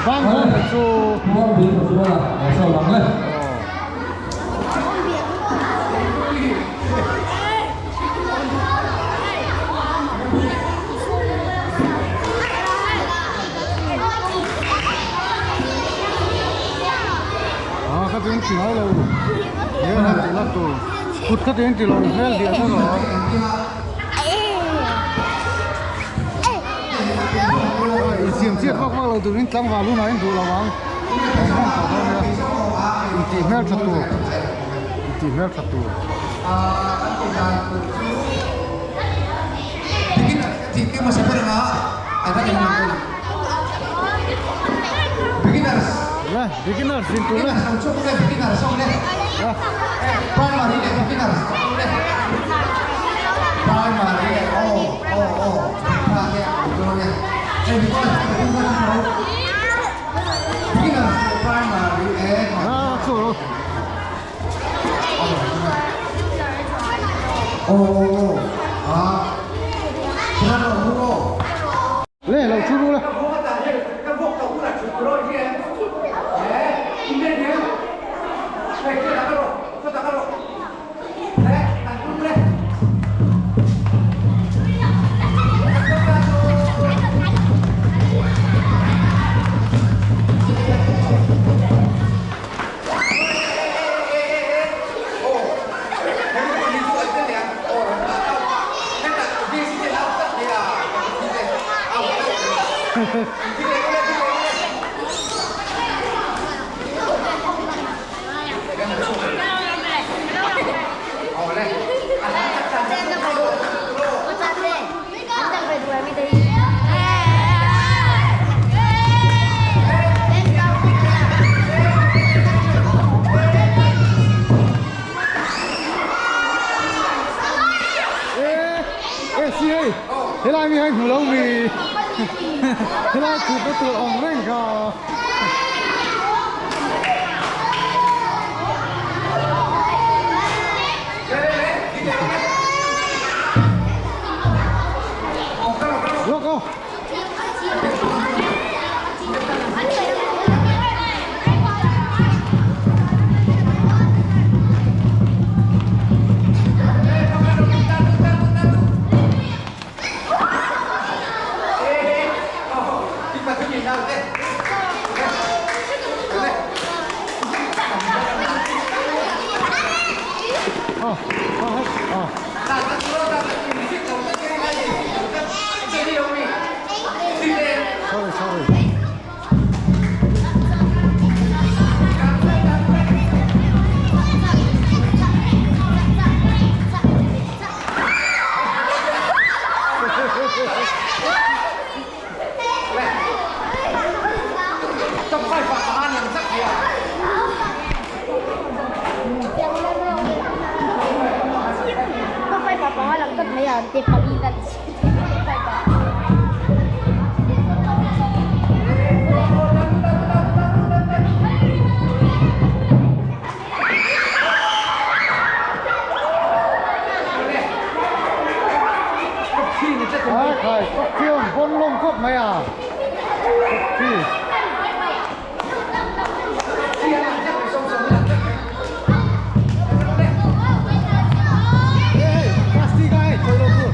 Vang dawn mai chu. Aw. Kha chu in ti ngai lo. He han tih lan tur. Kut kha chu in ti lo hmel diah dawn a. Insiam chiat vak vak lo turin tlangval hunah in duh lo ang. Kan hman tawh dawn nia. Intih hmel tha tur. Intih hmel tha tur. Le, beginners in tur le. Ah, chu. Le, lo thu ru le. Helai mi hei hmu lo mi helai thutna tur awm reng kha. Lawk aw. Sorry, sorry. Khai khai, tawk khi awm pawn lawm khawp mai a. Tawk khi. Hey, hey, plastic a hei, chawi lo tur.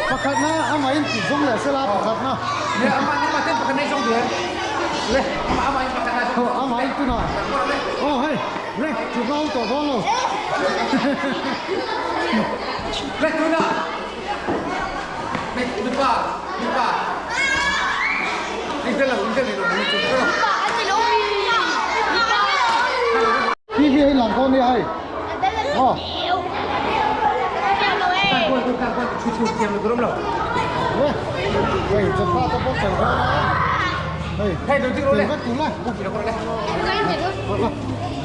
Pakhatna amah in tih zawng leh sela pakhatna. Amah in tunah. Aw hei le chu ka ho tawh dawn lo. Le tunah. Mipa mipa. TV hei lang dawn nia hei. Aw. Le hei chawhma te pawh tel dawn a hei tel vek tur le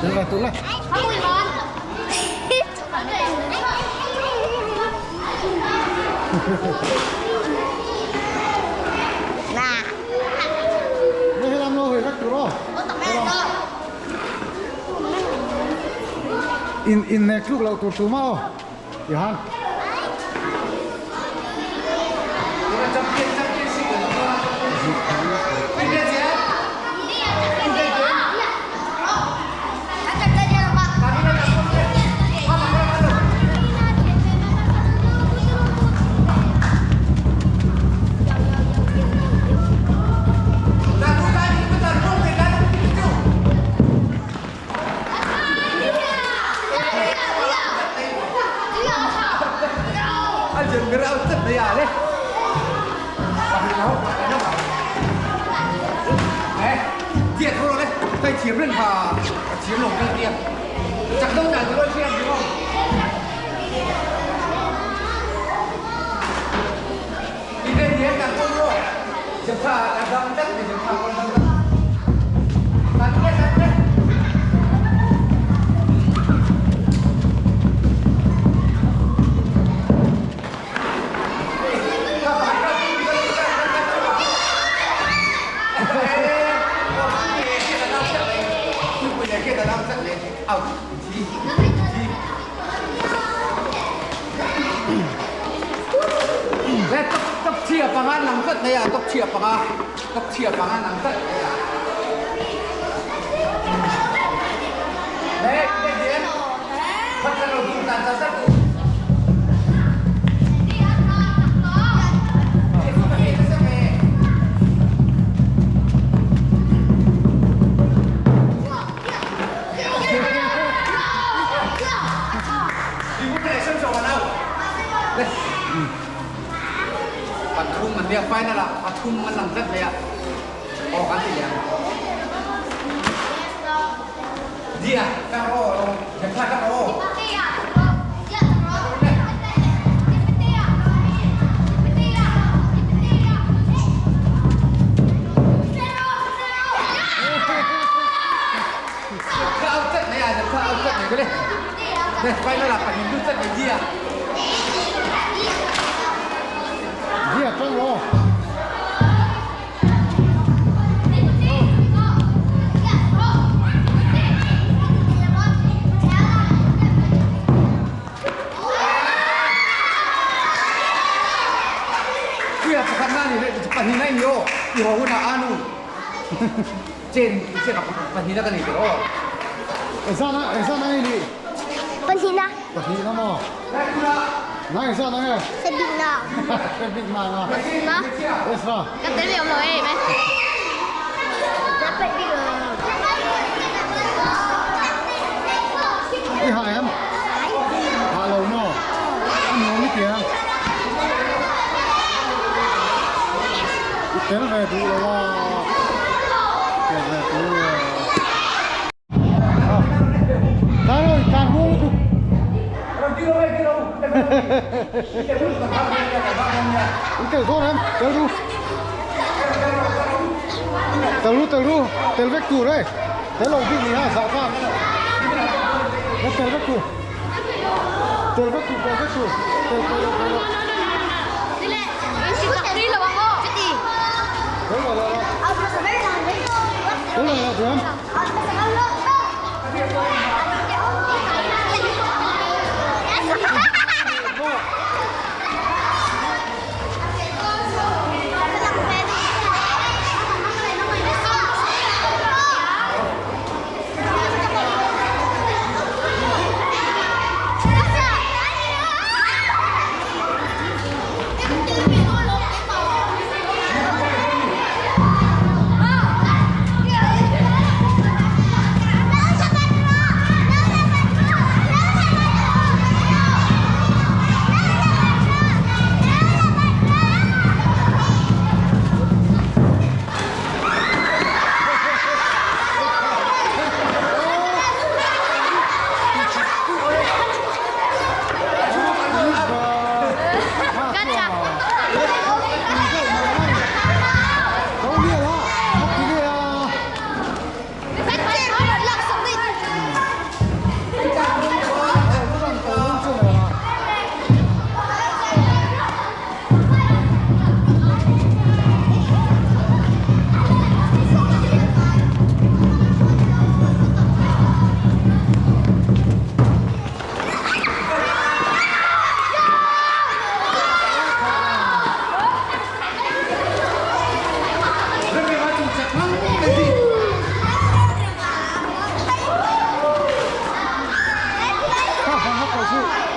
tel ve tur le. Le helam lo hawi vek tur aw in in nek tluk loh tur tum a aw. Ihan. Dia tang lo. Ezana ezana ini. Pahnihna. Pahnihna maw? Nang ezana nge? Sabikna. Sabikna nga. Na. Ezra. Ka tel ve awm lo em e. I ha em? Ha lo maw? A nuam i tia. I tel ve duh lo a. Tel ve duh lo. Tlan rawh, tlan rual lutuk. In tel dawn em? Tel ru. Tel ru, tel ru. Tel vek tur e. Tel lo bik ni ha, zah khan. Tel vek tur. Tel vek tur, tel vek tur. Tel tel lo, tel lo. Tel lo lo lo. Tel lo lo diam.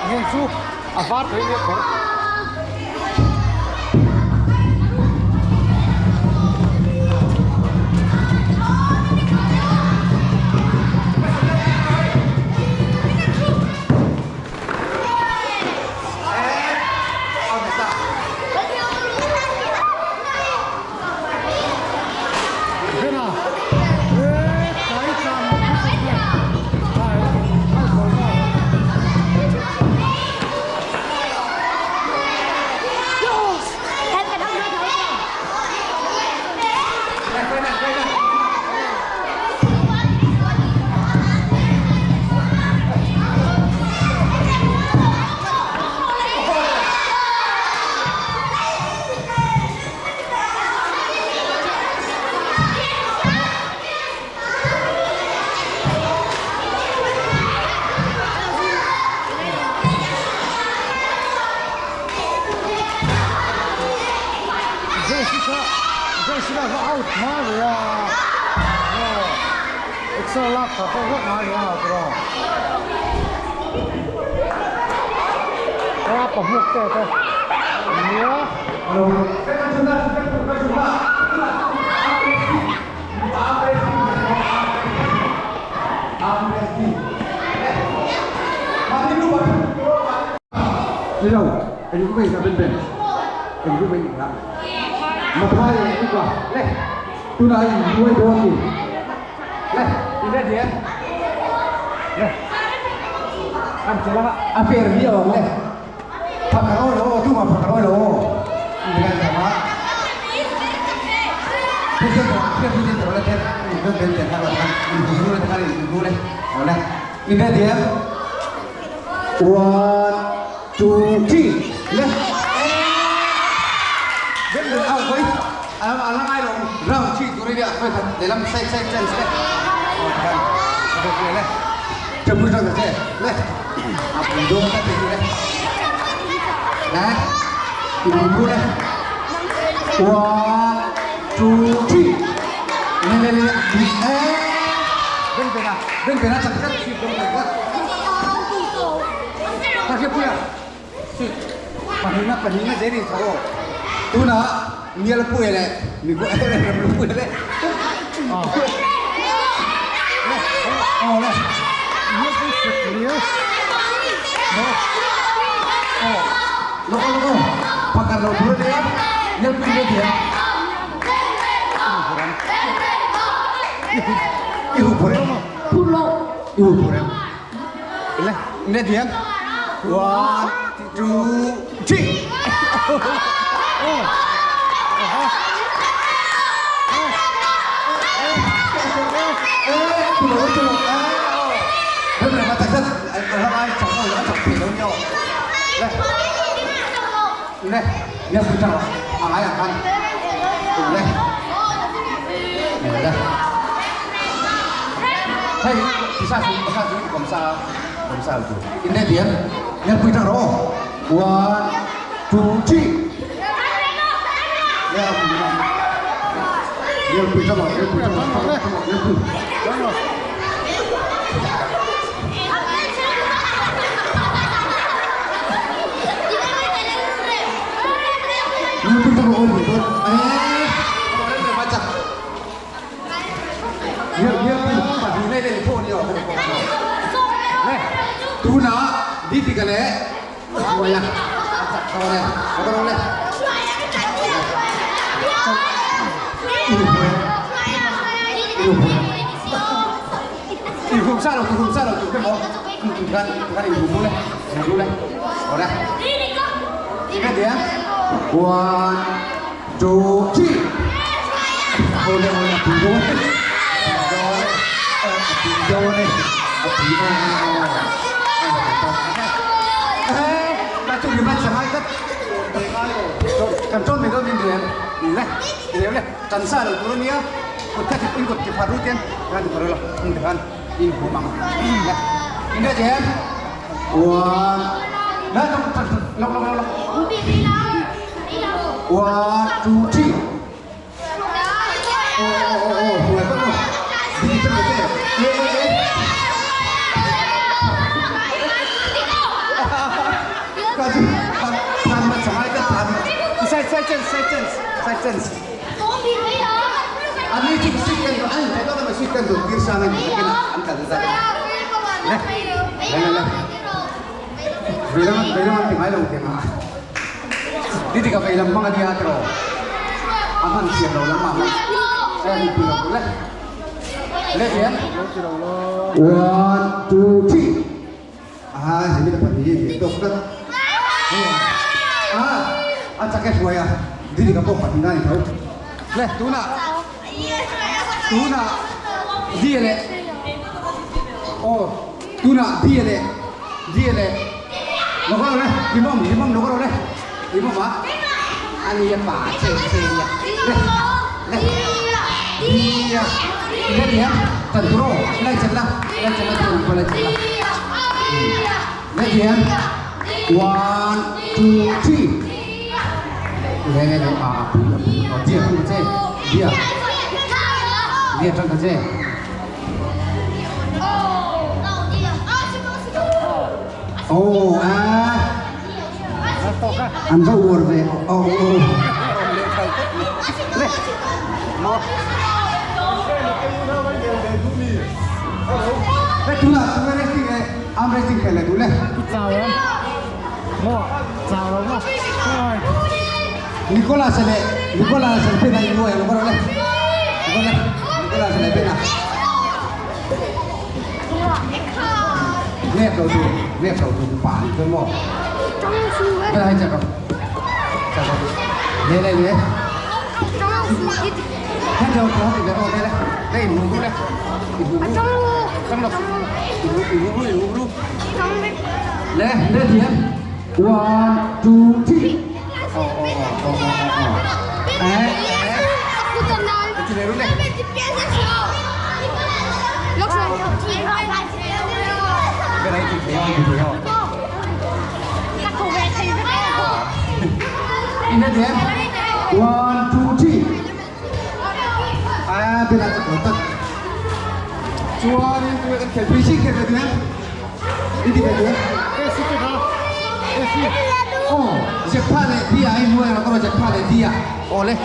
Ngeng chu a var thei nia kawr. Bena e kai tlan Jessica kha out hma ve a, aw exer lak tha pawh vek ngai ve a tiraw. Hei a pahmuk te te nia. Đi đâu? Anh cũng về ra bên bên. Anh cũng về ra. Mà thay là cũng vào. Này, tôi nói nuôi đồ gì? Này, đi lên đi em. Này. Ăn chơi lắm ạ. Ăn phê rồi này. Phật rồi đó, chú mà Phật rồi đó. Đi lên thằng má. Thế thế thế thế thế thế thế thế thế thế thế thế thế thế thế thế One, two, three, left. Bên bên ao quay, à à lăng ai rồi, round chi tụi đây quay thật để làm sai sai chân sai. Ok, lên. Chụp bức tranh thế, lên. À, đồ cái gì đây? Này, tụi đây. One, two, three. Lên lên lên. Bên bên nào, bên bên nào chắc chắc chụp bên bên. Kasi puya. Pahinga pahinga jeri tharo. Tu na nial puya le. Mi ko ele ram puya le. Ah. Oh le. Nial pui sek nia. No. Oh. Loko loko. Pakar lo pura le. Nial puya le. Ihu pore. Pulo. Ihu pore. Le, ne diam. One, two, three. Oh. Aha. Eh, tulo tulo. Eh, oh. Bên này mà thật ra ai chẳng có chẳng thể đâu nhau. Đây. Đây, nhớ phụ trăng à ai ăn. Đây. Này đây. Hey, bisa bisa cầm sao? Cầm sao tu. Ini dia. Nhớ phụ trăng rồi. One, two, three. Nhớ phụ trăng rồi, nhớ phụ trăng rồi, nhớ phụ. Đúng rồi. Nhớ phụ trăng rồi, rồi. Eh, orang dah baca. Nhớ nhớ mà đi đây đây phone nhiều. Này, tu nó đi thì cái này. Rồi à. Chặt này, có đâu này. Ibu sao đâu, ibu sao đâu, cái món. Kan kan ibu boleh. Ibu boleh. Boleh. Ingat ya. One, two, three. Boleh boleh boleh. Boleh. Eh, batu di mana sama ikat? Kan trôn mình đâu mình liền. Này, liền này, trần xa rồi turun ya. Kut kat in kut kifaru tian. Kan kifaru lah. In kan in humang. Này. Ini aja ya. One. Nah, lok lok lok lok. One, two, three. Oh, oh, oh, oh, mulai penuh. Di cepet ya. Eh, eh, eh. chance side chance side chance Ani chu sweet kan an thei dawt a sweet kan duh tir sang a ni takin an kal zat a le le le le veilam veilam an ti ngai lo tih ang a ni dik a veilam hmang a nia tiraw a hman thiam lo lam ah hman e a ni pui lo le le hian one two three A hemi le pahnih hi hmeh tawk tlat. A a chak e hruai a, Didika pawh pahnih na a ni tho. Le tunah tunah Dia leh aw tunah Dia leh Dia leh lo ka rawh le Limawm Limawm lo ka rawh le Limawm a a nia pa che che nia le le Dia le nia tan tur aw lai chan la lai chan la tun pawh lai chan la le nia one two three le le le a a pui a pui aw Dia tang ta che Dia Dia tang ta che aw a An va uar ve aw aw. Le maw. Le tunah tunah wrestling e arm wrestling khelh leh duh le. Chau em? Maw chau lo maw? Nicholas leh Nicholas leh Bena in nuai ang lo le. Nicholas leh Bena. Nep lo tur nep lo tur pa ni chuan maw Bena hei chak rawh chak rawh le le le Hei chak rawh ti le aw le le le in hmu le in hmu chang lo in hmu in hmu in hmu le le thiam one two three aw aw aw aw aw aw eh eh ti le ru le One, two, three. À, bên là chặt tận. Chuan in tu kan khel pui si khel ve tu em. Đi đi về tu em. Oh, Jepha le dia ai nuai lo ko Jepha le dia. Ole.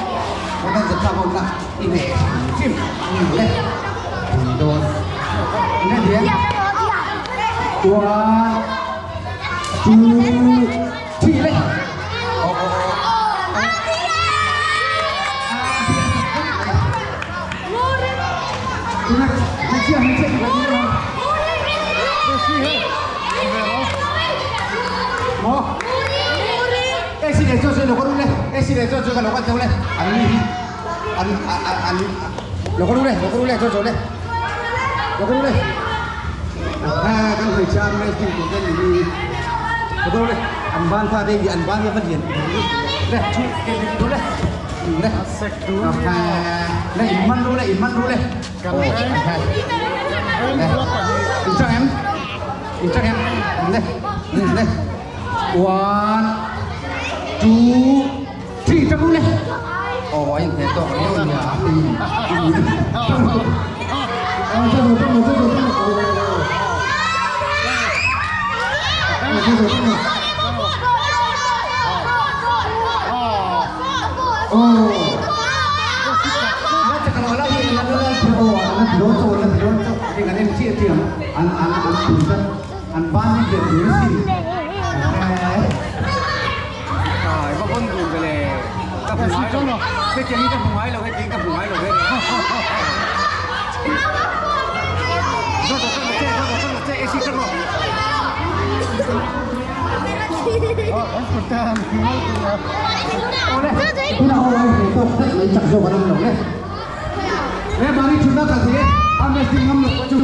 Kan Jepha ko na. I ne phim le. Don. Ne dia. One, two, three le. Oh, oh, oh. An an lo ka lu le lo ka lu le cho cho le lo ka lu le ha kan hmeichhia an wrestling tur te ni hi lo ka lu le an ban tha te hi an ban hi a va lian le thu ke dik lu le le ha le in man lu le in man lu le le in chang em in chang em le le one two three chang lu le Aw a inhmeh tawk riau nia. Ai va pawn dun ve le ka hmu ngai lo hetiang hi ka hmu ngai lo hetiang ka hmu ngai lo ve Zo zo chang che zo zo chang che AC chang rawh Awle tuna aw ai hmu tawk daih mai chak zawk an awm lo le Le mahni thutna kal thei e arm wrestling ngam loh pawh chu.